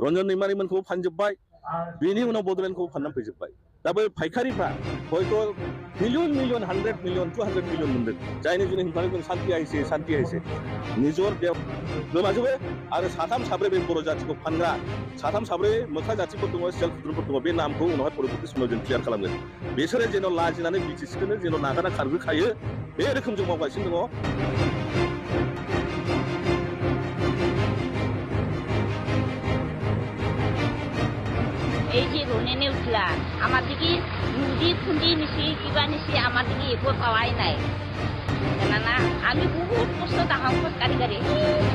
रन्जन दैमारिमोनखौ फानजोब्बाय बेनि उनाव बड'लेण्डखौ फाननानै फैजोब्बाय दा बै फायखारिफ्रा हयथ' मिलियन 100 मिलियन 200 मिलियन मोनदों जायनि जुनै हिंसानि जों शान्ति आइसे निजर बेयाव गोमाजोबो आरो साथाम साब्रै बे बर' जाथिखौ फानग्रा साथाम साब्रै मोख्रा जाथिफोर दङ सेल्फ ग्रुपफोर दङ बे नामखौ उनावहाय परबर्ती समाव जों क्लियार खालामगोन बिसोरो जेन' लाजिनानै BTCखौनो जेन' नागारना खारबोखायो बे रोखोम जों मावगासिनो दङ এই যে রোনেনে উঠলা আমার দিকে মুদি খুন্দি নিছি কিবা নিছি আমার দিকে একো পাওয়াই নাই জানা আমি বহুত কষ্ট তাহাম খোজকাঢ়ি কাঢ়ি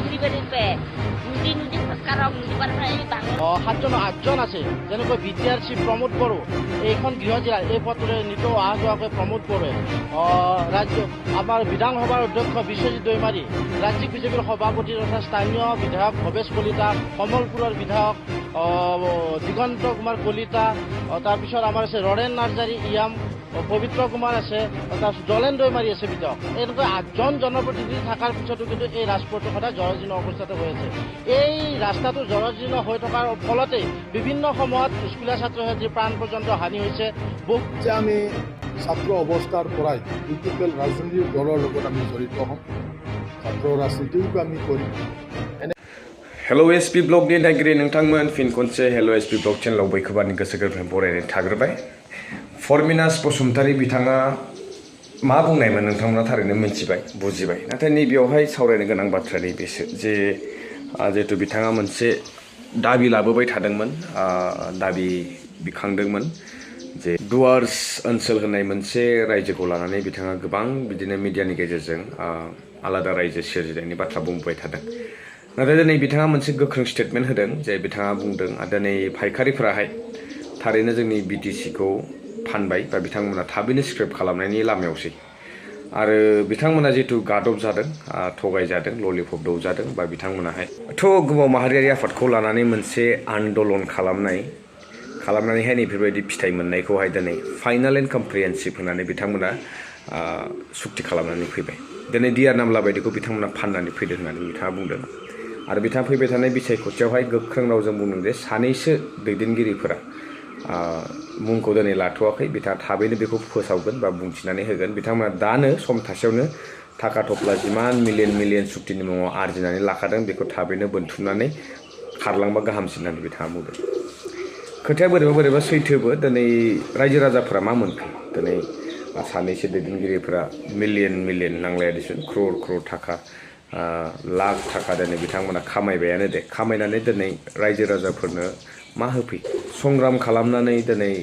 ঘুরিবাড়ির পে নদী নদী খোজকাঢ়ক নদী পার সাতজন আঠজন আছে যেনেকৈ BTRC প্ৰমোদ বড়ো এইখন গৃহ জিলাৰ এই পথৰে নিতৌ অহা যোৱাকৈ প্ৰমোদ বড়োৱে ৰাজ্য আমাৰ বিধানসভাৰ অধ্যক্ষ বিশ্বজিৎ দৈমাৰী ৰাজ্যিক বিজেপিৰ সভাপতি তথা স্থানীয় বিধায়ক ভৱেশ কলিতা কমলপুৰৰ বিধায়ক দিগন্ত কুমাৰ কলিতা তাৰপিছত আমাৰ আছে ৰৰেন নাৰ্জাৰী ইয়াম পবিত্ৰ কুমাৰ আছে তাৰপিছত জলেন দৈমাৰী আছে বিধায়ক এনেকৈ 8জন জনপ্ৰতিনিধি থকাৰ পিছতো কিন্তু এই ৰাজপথটো সদায় জৰাজীৰ্ণ অৱস্থাত হৈ আছে এই ৰাস্তাটো জৰাজীৰ্ণ হৈ থকাৰ ফলতে বিভিন্ন সময়ত স্কুলীয়া ছাত্ৰ ছাত্ৰীৰ প্ৰাণ পৰ্যন্ত হানি হৈছে যে আমি ছাত্ৰ অৱস্থাৰ পৰাই পলিটিকেল ৰাজনৈতিক দলৰ লগত আমি জড়িত হ'ম ছাত্ৰ ৰাজনীতিও আমি কৰিম Hello SP blog ni Gajri nोंथांमोन फिन खनसे Hello SP blog channel बैखोबानि गोसो गोरबोनिफ्राय बरायनानै थाग्रोबाय फरमिनास बसुमतारी बिथाङा मा बुंनायमोन नोंथांमोना थारैनो मिथिबाय बुजिबाय नाथाय नैबेयावहाय सावरायनो गोनां बाथ्रा नैबेसो जे जेहेतु बिथाङा मोनसे दाबि लाबोबाय थादोंमोन दाबि बिखांदोंमोन जे डुवार्स ओनसोल होननाय मोनसे रायजोखौ लानानै बिथाङा गोबां बिदिनो मिडियानि गेजेरजों आलादा रायजो सोरजिनायनि बाथ्रा बुंबाय थादों नाथाय दिनै बिथाङा मोनसे गोख्रों स्टेटमेन्ट होदों जे बिथाङा बुंदों दिनै फायखारिफोराहाय थारैनो जोंनि BTCखौ फानबाय बा बिथांमोना थाबैनो स्क्रेप खालामनायनि लामायावसै आरो बिथांमोना जितु गादब जादों थगाय जादों ललिपप दौजादों बा बिथांमोनाहाय गोबाव माहारियारि आफादखौ लानानै मोनसे आन्दलन खालामनानैहाय नैफोरबायदि फिथाइ मोननायखौहाय दिनै फाइनाल एन्ड कमप्रिहेन्सिभ होननानै बिथांमोना सुक्ति खालामनानै फैबाय दिनै डिआर नामला बायदिखौ बिथांमोना फाननानै फैदों होननानै बिथाङा बुंदों आरो बिथाङा फैबाय थानाय बिसायख'थियावहाय गोख्रों रावजों बुंदों जे सानैसो दैदेनगिरिफोरा मुंखौ दिनै लाथ'वाखै बिथाङा थाबैनो बेखौ फोसावगोन बा बुंथिनानै होगोन बिथांमोना दानो सम थासेयावनो थाखा थफ्ला जिमान मिलियन सुक्तिनि मुङाव आरजिनानै लाखादों बेखौ थाबैनो बोनथुमनानै खारलांबा गाहामसिन होननानै बिथाङा बुंदों खोथाया बोरैबा सैथोबो दिनै रायजो राजाफोरा मा मोनखो दिनै सानैसो दैदेनगिरिफोरा मिलियन नांलाया दिसुन क्रर थाखा लाख थाखा दिनै बिथांमोना खामायबायानो दे खामायनानै दिनै रायजो राजाफोरनो मा होफै संग्राम खालामनानै दिनै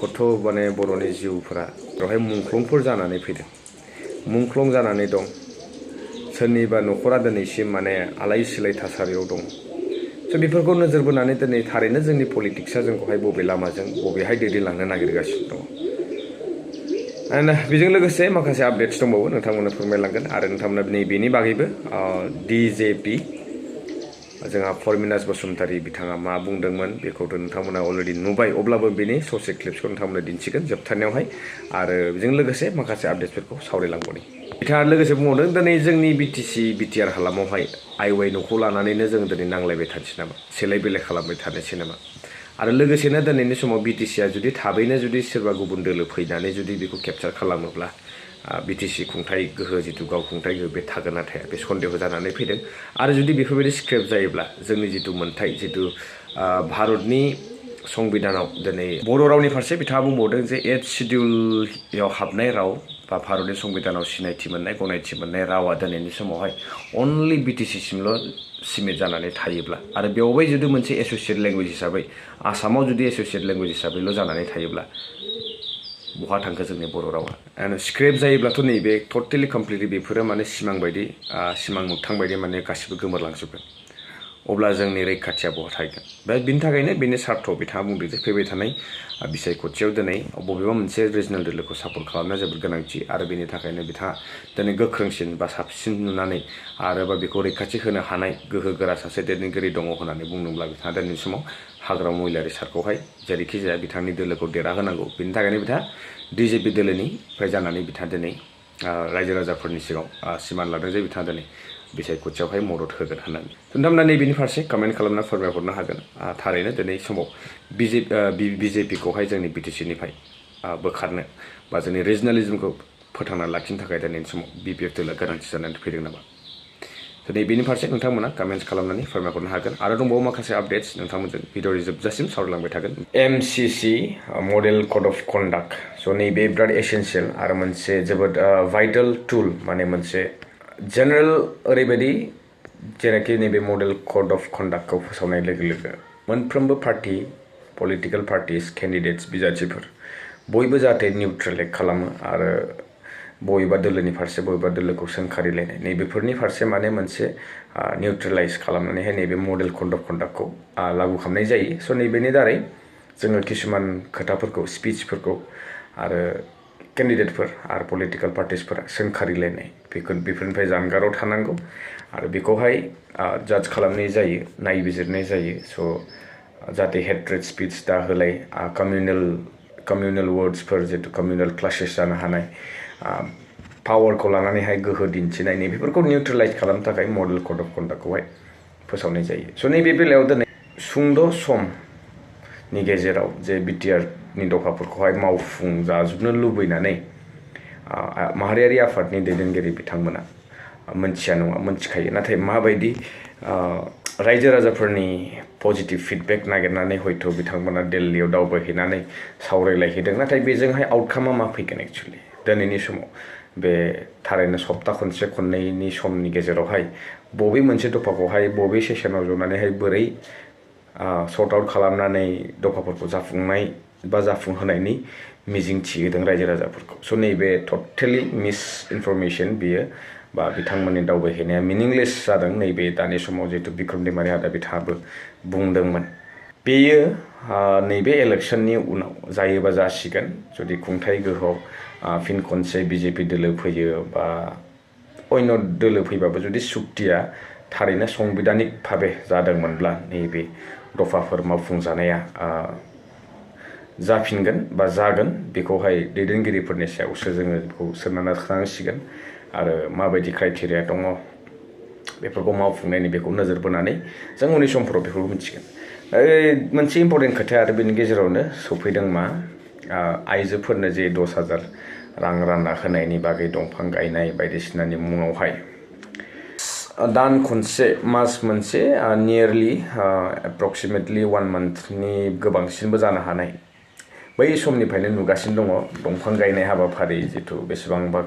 गथ' माने बर'नि जिउफोरा बेवहाय मुंख्लंफोर जानानै फैदों मुंख्लं जानानै दं सोरनिबा न'खरा दिनैसिम माने आलाय सिलाय थासारियाव दं स' बेफोरखौ नोजोर बोनानै दिनै थारैनो जोंनि पलिटिक्सआ जोंखौहाय बबे लामाजों बबेहाय दैदेनलांनो नागिरगासिनो दङ बेजों लोगोसे माखासे आपडेट्स दंबावो नोंथांमोननो फोरमायलांगोन आरो नोंथांमोना बेनि बागैबो DJP जोंहा फरमिनास बसुमतारी बिथाङा मा बुंदोंमोन बेखौथ' नोंथांमोना अलरेडि नुबाय अब्लाबो बेनि ससे क्लिप्सखौ नोंथांमोना दिन्थिगोन जोबथारनायावहाय आरो बेजों लोगोसे माखासे आपडेट्सफोरखौ सावरायलांबावनि बिथाङा लोगोसे बुंबावदों दिनै जोंनि BTC BTR हालामावहाय आइवाइ न'खौ लानानैनो जों दिनै नांलायबाय थानोसै नामा सेलाय बेलाय खालामबाय थानोसै नामा आरो लोगोसेनो दिनैनि समाव BTCआ जुदि थाबैनो जुदि सोरबा गुबुन दोलो फैनानै जुदि बेखौ केपचार खालामोब्ला BTC खुंथाय गोहो जितु गावखुंथाय गोहो बे थागोन ना थाया बे सन्देह जानानै फैदों आरो जुदि बेफोरबायदि स्क्रेप जायोब्ला जोंनि जितु मोन्थाय जितु भारतनि संबिधानाव दिनै बर' रावनि फारसे बिथाङा बुंबावदों जे 8th शिडिउलाव हाबनाय राव बा भारतनि संबिधानाव सिनायथि मोननाय गनायथि मोननाय रावा दिनैनि समावहाय अनलि BTC सिमल' सिमिट जानानै थायोब्ला आरो बेवहाय जुदि मोनसे एस'सियेट लेंगुवेज हिसाबै आसामाव जुदि एस'सियेट लेंगुवेज हिसाबैल' जानानै थायोब्ला बहा थांखो जोंनि बर' रावा स्क्रेप जायोब्लाथ' नैबे टटेलि कमप्लिटलि बेफोरो माने सिमां बायदि सिमां मोगथां बायदि माने गासिबो गोमोरलांजोबगोन अब्ला जोंनि रैखाथिया बहा थागोन दा बिनि थाखायनो बेनि सार्थ बिथाङा बुंदों जे फैबाय थानाय बिसायख'थियाव दिनै बबेबा मोनसे रिजनेल दोलोखौ सापर्ट खालामनाया जोबोद गोनांथि आरो बेनि थाखायनो बिथाङा दिनै गोख्रोंसिन बा साबसिन नुनानै आरोबा बेखौ रैखाथि होनो हानाय गोहो गोरा सासे दैदेनगिरि दङ होननानै बुंदोंब्ला बिथाङा दिनैनि समाव हाग्रामा महिलारि सारखौहाय जेरैखि जाया बिथांनि दोलोखौ देरहाहोनांगौ बेनि थाखायनो बिथाङा DJP दोलोनिफ्राय जानानै बिथाङा दिनै रायजो राजाफोरनि सिगाङाव सिमान लादों जे बिथाङा दिनै बिसायख'थियावहाय मदद होगोन होननानै नोंथांमोना नैबेनि फारसे कमेन्ट खालामना फोरमायहरनो हागोन थारैनो दिनै समाव बिजेपिखौहाय जोंनि बिटिसिनिफ्राय बोखारनो बा जोंनि रिजनेलिज्मखौ फोथांना लाखिनो थाखाय दिनैनि समाव बिपिएफ दोला गोनांथि जानानै फैदों नामा दिनै बेनि फारसे नोंथांमोना कमेन्ट खालामनानै फोरमायहरनो हागोन आरो दंबावो माखासे आपडेट्स नोंथांमोनजों भिडिअनि जोबजासिम सावरायलांबाय थागोन MCC model code of conduct स' नैबे बिराद एसेन्सियेल आरो मोनसे जोबोद भाइटेल टुल माने मोनसे जेनेरेल ओरैबायदि जेनाखि नैबे मडेल कड अफ कन्डाक्टखौ फोसावनाय लोगो लोगो मोनफ्रोमबो पार्टि पलिटिकेल पार्टिस केन्डिडेट्स बिजाथिफोर बयबो जाहाथे निउट्रेल एक्ट खालामो आरो बबेबा दोलोनि फारसे बबेबा दोलोखौ सोंखारिलायनाय नैबेफोरनि फारसे माने मोनसे निउट्रेलाइज खालामनानैहाय नैबे मडेल कड अफ कन्डाक्टखौ लागु खालामनाय जायो स' नैबेनि दारै जोङो किसुमान खोथाफोरखौ स्पिचफोरखौ आरो केन्डिडेटफोर आरो पलिटिकेल पार्टिसफोरा सोंखारिलायनाय बेफोरनिफ्राय जानगाराव थानांगौ आरो बेखौहाय जाज खालामनाय जायो नायबिजिरनाय जायो स' जाहाथे हेट्रेड स्पिच दा होलाय कमिउनेल वर्ड्सफोर जितु कमिउनेल क्लासेस जानो हानाय पावारखौ लानानैहाय गोहो दिन्थिनाय बेफोरखौ निउट्रेलाइज खालामनो थाखाय मडेल कड अफ कन्डाक्टखौहाय फोसावनाय जायो स' नैबे बेलायाव दिनै सुंद' समनि गेजेराव जे बिटिआरनि दफाफोरखौहाय मावफुंजाजोबनो लुबैनानै माहारियारि आफादनि दैदेनगिरि बिथांमोना मोनथिया नङा मोनथिखायो नाथाय माबायदि रायजो राजाफोरनि पजिटिभ फिडबेक नागिरनानै हयथ' बिथांमोना दिल्लीयाव दावबायहैनानै सावरायलायहैदों नाथाय बेजोंहाय आउटकामा मा फैगोन एक्सुवेलि दिनैनि समाव बे थारैनो सप्ता खनसे खननैनि समनि गेजेरावहाय बबे मोनसे दफाखौहाय बबे सेसनाव जनानैहाय बोरै सर्ट आउट खालामनानै दफाफोरखौ जाफुंनाय बा जाफुंहोनायनि मिजिं थिहोदों रायजो राजाफोरखौ स' नैबे टटेलि मिस इनफरमेसन बियो बा बिथांमोननि दावबायहैनाया मिनिंलेस जादों नैबे दानि समाव जिहेतु बिक्रम दैमारि आदा बिथाङाबो बुंदोंमोन बेयो नैबे इलेक्सननि उनाव जायोबा जासिगोन जुदि खुंथाय गोहोआव फिन खनसे बिजेपि दोलो फैयो बा अन्य दोलो फैबाबो जुदि सुक्तिया थारैनो संबिधानिक भाबे जादोंमोनब्ला नैबे दफाफोर मावफुंजानाया जाफिनगोन बा जागोन बेखौहाय दैदेनगिरिफोरनि सायावसो जोङो बेखौ सोनारना थानांसिगोन आरो माबायदि क्राइटेरिया दङ बेफोरखौ मावफुंनायनि बेखौ नोजोर बोनानै जों उननि समफोराव बेखौ मिथिगोन मोनसे इम्परटेन्ट खोथाया आरो बेनि गेजेरावनो सफैदों मा आइजोफोरनो जे 10,000 रां रानना होनायनि बागै दंफां गायनाय बायदिसिनानि मुङावहाय दान खनसे मास मोनसे नियरलि एप्रक्सिमेटलि 1 मान्थनि गोबांसिनबो जानो हानाय बै समनिफ्रायनो नुगासिनो दङ दंफां गायनाय हाबाफारि जिथु बेसेबांबा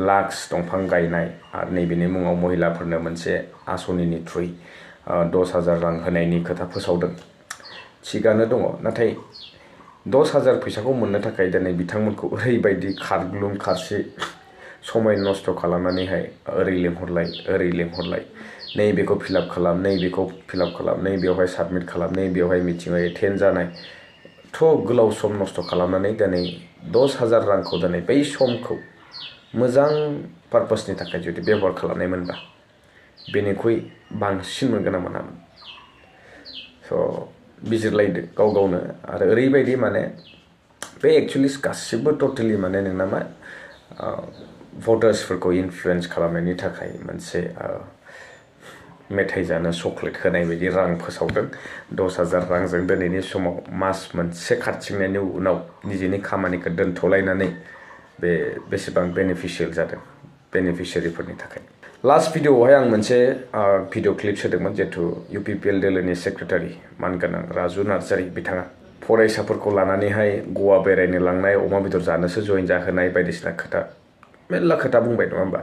लाक्स दंफां गायनाय आरो नैबेनि मुङाव महिलाफोरनो मोनसे आसनिनि थ्रुयै 10,000 रां होनायनि खोथा फोसावदों थिगानो दङ नाथाय 10,000 फैसाखौ मोननो थाखाय दिनै बिथांमोनखौ ओरैबायदि खारग्लुं खारसे समय नस्थ' खालामनानैहाय ओरै लेंहरलाय नैबेखौ फिलाप खालाम नैबेखौ फिलाप खालाम नैबेयावहाय साबमिट खालाम नैबेयावहाय मिटिङाव एटेन्ड जानाय थ' गोलाव सम नस्थ' खालामनानै दिनै 10,000 रांखौ दिनै बै समखौ मोजां पारपसनि थाखाय जुदि बेबहार खालामनायमोनबा बेनिख्रुइ बांसिन मोनगोन ना मोनामोन स' बिजिरलायदो गाव गावनो आरो ओरैबायदि माने बे एक्सुवेलि गासिबो टटेलि माने नोंना मा भटार्सफोरखौ इनफ्लुयेन्स खालामनायनि थाखाय मोनसे मेथाइ जानो चक्लेट होनाय बायदि रां फोसावदों 10,000 रांजों दिनैनि समाव मास मोनसे खारथिंनायनि उनाव निजेनि खामानिखौ दोनथ'लायनानै बे बेसेबां बेनिफिशियेल जादों बेनिफिसियारिफोरनि थाखाय लास्ट भिडिअआवहाय आं मोनसे भिडिअ क्लिप सोदोंमोन जिहेतु इउपिपिएल दोलोनि सेक्रेटारि मानगोनां राजु नार्जारि बिथाङा फरायसाफोरखौ लानानैहाय गवा बेरायनो लांनाय अमा बेदर जानोसो जइन जाहोनाय बायदिसिना खोथा मेरला खोथा बुंबाय नङा होमबा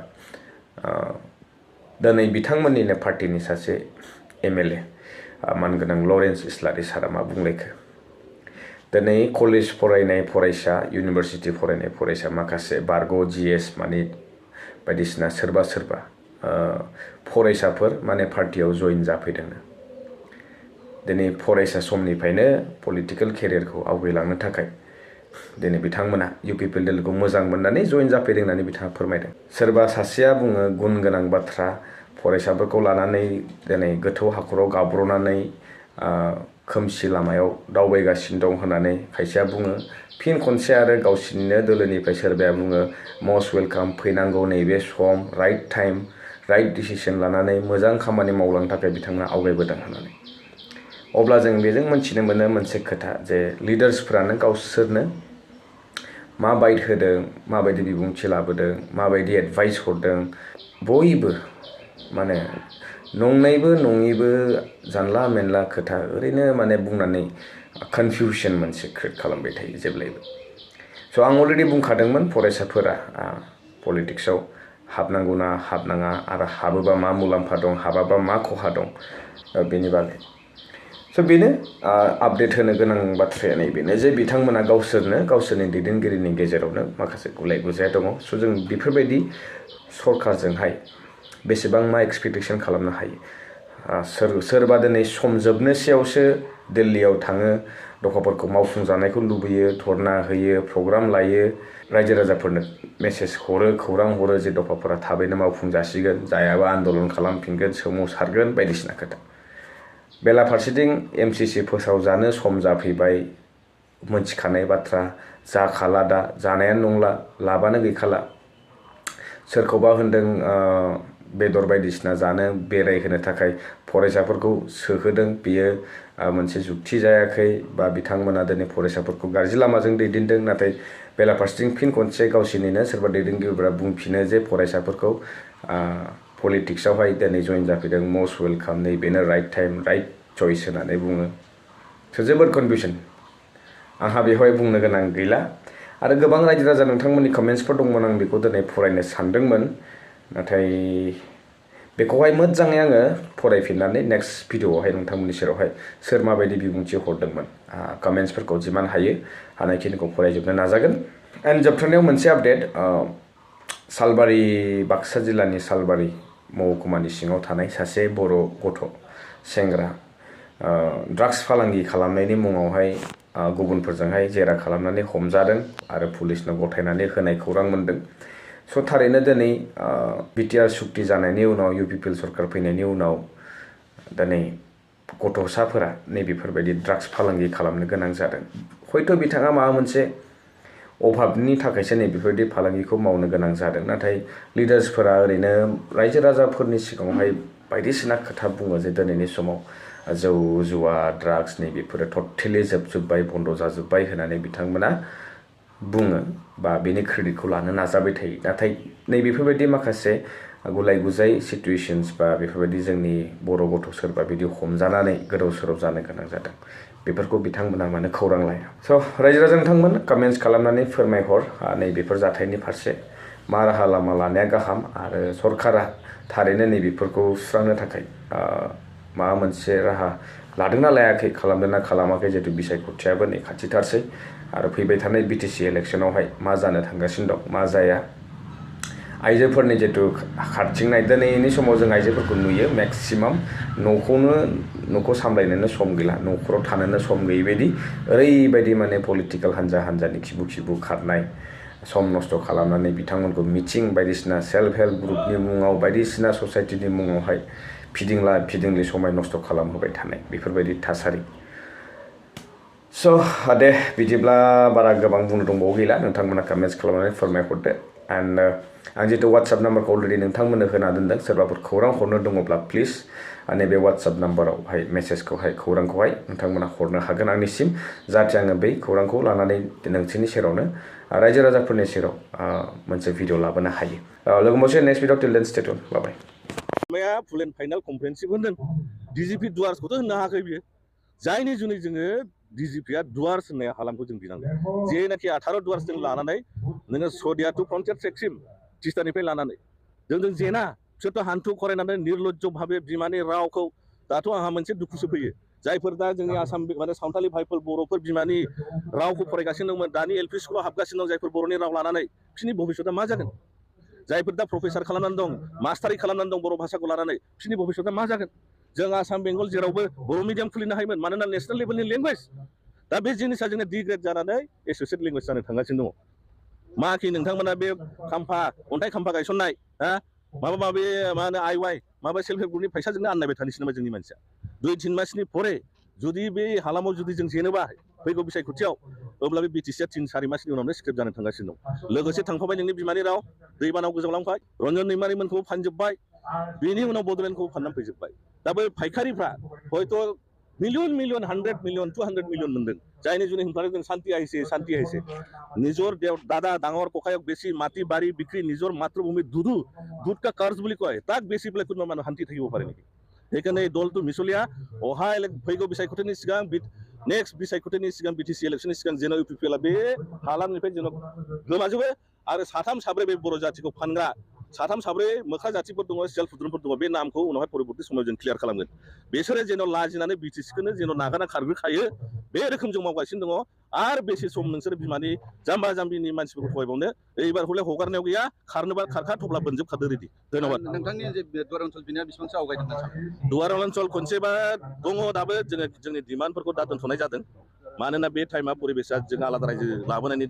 दिनै बिथांमोननिनो पार्टिनि सासे एमएलए मानगोनां लरेन्स इस्लारि सारा मा बुंलायखो दिनै कलेज फरायनाय फरायसा इउनिभारसिटि फरायनाय फरायसा माखासे बारग' जिएस माने बायदिसिना सोरबा फरायसाफोर माने पार्टियाव जइन जाफैदोंनो दिनै फरायसा समनिफ्रायनो पलिटिकेल केरियारखौ आवगायलांनो थाखाय दिनै बिथांमोना इउपिपिएल दोलोखौ मोजां मोननानै जइन जाफैदों होननानै बिथाङा फोरमायदों सोरबा सासेया बुङो गुन गोनां बाथ्रा फरायसाफोरखौ लानानै दिनै गोथौ हाखराव गाब्र'नानै खोमसि लामायाव दावबायगासिनो दं होननानै खायसेया बुङो फिन खनसे आरो गावसिनिनो दोलोनिफ्राय सोरबाया बुङो मस्ट वेलकाम फैनांगौ नैबे सम राइट टाइम राइट डिसिसन लानानै मोजां खामानि मावलांनो थाखाय बिथांमोना आवगायबोदों होननानै अब्ला जों बेजों मोनथिनो मोनो मोनसे खोथा जे लिडार्सफोरानो गावसोरनो मा बाइट होदों माबायदि बिबुंथि लाबोदों माबायदि एडभाइस हरदों बयबो माने नंनायबो नङिबो जानला मेनला खोथा ओरैनो माने बुंनानै कनफिउजन मोनसे क्रिएट खालामबाय थायो जेब्लायबो स' आं अलरेडि बुंखादोंमोन फरायसाफोरा पलिटिक्सआव हाबनांगौना हाबनाङा आरो हाबोबा मा मुलाम्फा दं हाबाबा मा खहा दं बेनि बागै स' बेनो आपडेट होनो गोनां बाथ्राया नैबेनो जे बिथांमोना गावसोरनो गावसोरनि दैदेनगिरिनि गेजेरावनो माखासे गुलाय गुजाया दङ स' जों बेफोरबायदि सरकारजोंहाय बेसेबां मा एक्सपेक्टेसन खालामनो हायो सोरबा दिनै सम जोबनोसैयावसो दिल्लीयाव थाङो दफाफोरखौ मावफुंजानायखौ लुबैयो धरना होयो प्रग्राम लायो रायजो राजाफोरनो मेसेज हरो खौरां हरो जे दफाफोरा थाबैनो मावफुंजासिगोन जायाबा आन्दलन खालामफिनगोन सोमावसारगोन बायदिसिना खोथा बेलाफारसेथिं एमसिसि फोसावजानो सम जाफैबाय मोनथिखानाय बाथ्रा जाखाला दा जानायानो नंला लाबानो गैखाला सोरखौबा होनदों बेदर बायदिसिना जानो बेरायहोनो थाखाय फरायसाफोरखौ सोहोदों बियो मोनसे जुक्ति जायाखै बा बिथांमोना दिनै फरायसाफोरखौ गाज्रि लामाजों दैदेनदों नाथाय बेलाफारसेथिं फिन खनसे गावसोरनिनो सोरबा दैदेनगिरिफोरा बुंफिनो जे फरायसाफोरखौ पलिटिक्सआवहाय दिनै जइन जाफैदों मस्ट वेलकाम नै बेनो राइट टाइम राइट चइस होननानै बुङो स' जोबोद कनफिउसन आंहा बेवहाय बुंनो गोनां गैला आरो गोबां रायजो राजा नोंथांमोननि कमेन्ट्सफोर दंमोन आं बेखौ दिनै फरायनो सानदोंमोन नाथाय बेखौहाय मोजाङै आङो फरायफिननानै नेक्स्ट भिडिअआवहाय नोंथांमोननि सेरावहाय सोर माबायदि बिबुंथि हरदोंमोन कमेन्ट्सफोरखौ जिमान हायो हानायखिनिखौ फरायजोबनो नाजागोन एन्ड जोबथारनायाव मोनसे आपडेट सालबारि बाक्सा जिल्लानि सालबारि महकुमानि सिङाव थानाय सासे बर' गथ' सेंग्रा ड्राग्स फालांगि खालामनायनि मुङावहाय गुबुनफोरजोंहाय जेरा खालामनानै हमजादों आरो पुलिसनो गथायनानै होनाय खौरां मोन्दों स' थारैनो दिनै बिटिआर सुक्ति जानायनि उनाव इउपिपिएल सरकार फैनायनि उनाव दिनै गथ'साफोरा नैबेफोरबायदि ड्राग्स फालांगि खालामनो गोनां जादों हयथ' बिथाङा माबा मोनसे अभाबनि थाखायसो नैबेफोरबायदि फालांगिखौ मावनो गोनां जादों नाथाय लिडार्सफोरा ओरैनो रायजो राजाफोरनि सिगाङावहाय बायदिसिना खोथा बुङो जे दिनैनि समाव जौ जुवा ड्राग्स नैबेफोरो टटेलि जोबजोब्बाय बन्द' जाजोब्बाय होननानै बिथांमोना बुङो बा बेनि क्रेडिटखौ लानो नाजाबाय थायो नाथाय नैबेफोरबायदि माखासे गुलाय गुजाय सिटुएशन्स बा बेफोरबायदि जोंनि बर' गथ' सोरबा बिदि हमजानानै गोदाव सोराव जानो गोनां जादों बेफोरखौ बिथांमोना मानो खौरां लाया स' रायजो राजा नोंथांमोन कमेन्ट्स खालामनानै फोरमायहर नैबेफोर जाथायनि फारसे मा राहा लामा लानाया गाहाम आरो सरकारा थारैनो नैबेफोरखौ सुस्रांनो थाखाय माबा मोनसे राहा लादोंना लायाखै खालामदोंना खालामाखै जिहेतु बिसायख'थियाबो नै खाथिथारसै आरो फैबाय थानाय बिटिसि इलेक्सनावहाय मा जानो थांगासिनो दं मा जाया आइजोफोरनि जिहेतु खारथिंनाय दिनैनि समाव जों आइजोफोरखौ नुयो मेक्सिमाम न'खौ सामलायनोनो सम गैला न'खराव थानोनो सम गैयै बायदि ओरैबायदि माने पलिटिकेल हान्जानि खिबु खारनाय सम नस्थ' खालामनानै बिथांमोनखौ मिटिं बायदिसिना सेल्फ हेल्प ग्रुपनि मुङाव बायदिसिना ससाइटिनि मुङावहाय फिदिंलि समाय नस्थ' खालामहोबाय थानाय बेफोरबायदि थासारि स' दे बिदिब्ला बारा गोबां बुंनो दंबावो गैला नोंथांमोना कमेन्ट्स खालामनानै फोरमायहरदो एन्ड आं जितु वाट्सएप नाम्बारखौ अलरेडि नोंथांमोननो होना दोनदों सोरबाफोर खौरां हरनो दङब्ला प्लिज नैबे वाट्सएप नाम्बारावहाय मेसेजखौहाय खौरांखौहाय नोंथांमोना हरनो हागोन आंनिसिम जाहाथे आङो बै खौरांखौ लानानै नोंसोरनि सेरावनो रायजो राजाफोरनि सेराव मोनसे भिडिअ लाबोनो हायो लोगो मोनसे नेक्स्ट भिडिअ टिल देन स्टे ट्युन बाय माया फुल एन्ड फाइनाल कमप्रेहेन्सिभ होनदों डिजिपि दुवार्सखौथ' होननो हायाखै बियो जायनि जुनै जोङो डिजिपिया दुवार्स होननाय हालामखौ जों बिनांगोन जेनाखि 18 दुवार्स जों लानानै नोङो सदिया टु फ्रन्टियार ट्रेकसिम तिस्तानिफ्राय लानानै जों जेना बिसोरथ' हान्थु खरायनानै निर्लज्ज भाबे बिमानि रावखौ दाथ' आंहा मोनसे दुखुसो फैयो जायफोर दा जोंनि आसाम माने सावथालि भाइफोर बर'फोर बिमानि रावखौ फरायगासिनो दंमोन दानि एलपि स्कुलाव हाबगासिनो दं जायफोर बर'नि राव लानानै बिसोरनि भबिष्यतआ मा जागोन जायफोर दा प्रफेसार खालामनानै दं मास्टारि खालामनानै दं बर' भाषाखौ लानानै बिसोरनि भबिष्यतआ मा जागोन जों आसाम बेंगल जेरावबो बर' मिडियाम खुलिनो हायोमोन मानोना नेसनेल लेभेलनि लेंगुवेज दा बे जिनिसा जोंना डिग्रेड जानानै एस'सियेट लेंगुवेज जानो थांगासिनो दङ माखि नोंथांमोना बे अन्थाइ खाम्फा गायसननाय माबा माबि मा होनो आइवाइ माबा सेल्फ हेल्प ग्रुपनि फैसाजोंनो आननायबाय थानोसै नामा जोंनि मानसिया 2-3 मासनि परे जुदि बे हालामाव जुदि जों जेनोबा फैगौ बिसायख'थियाव अब्ला बे बिटिसिया 3-4 मासनि उनावनो स्क्रिप्ट जानो थांगासिनो दं लोगोसे थांफाबाय नोंनि बिमानि राव दैबानाव गोजावलांबाय रन्जन दैमारिमोनखौ फानजोब्बाय बेनि उनाव बड'लेण्डखौ फाननानै फैजोब्बाय दा बै फायखारिफ्रा हयथ' मिलियन मिलियन 100 मिलियन 200 मिलियन मोनदों जायनि जुनै हिमफाले जों शांति आइसे निजर दादा डाঙर ककायक बेसी माटी बारी बिक्री निजर मातृभूमि दूध का कर्ज বুলি কয় তাক বেছি পেলাই কোনো মানুহ শান্তি থাকিব পাৰে নেকি সেইকাৰণে এই দলটো মিছলীয়া অহা फैगौ बिसायख'थिनि सिगां नेक्स्ट बिसायख'थिनि सिगां BTC इलेक्शननि सिगां जेन UPPLआ बे हालामनिफ्राय जेन गोमाजोबो आरो साथाम साब्रै बे बर' जाथिखौ फानग्रा साथाम साब्रै मोख्रा जाथिफोर दङ सेल्फ फुद्रुनफोर दङ बे नामखौ उनावहाय परबर्ती समाव जों क्लियार खालामगोन बिसोरो जेन लाजिनानै BTCखौनो जेन नागारना खारबोखायो बे रोखोम जों मावगासिनो दङ आरो बेसे सम नोंसोर बिमानि जाम्बा जाम्बिनि मानसिफोरखौ थगायबावनो एबार हले हगारनायाव गैया खारनोबा खारखा थब्ला बोनजोबखादो रेडि धन्यबाद नोंथांनि जे दुवार ओनसोल बिनिया बेसेबांसो आवगायदों दुवार ओनसोल खनसेबा दङ दाबो जोङो जोंनि डिमान्डफोरखौ दा दोनथ'नाय जादों मानोना बे टाइमा परिबेसा जों आलादा रायजो लाबोनायनि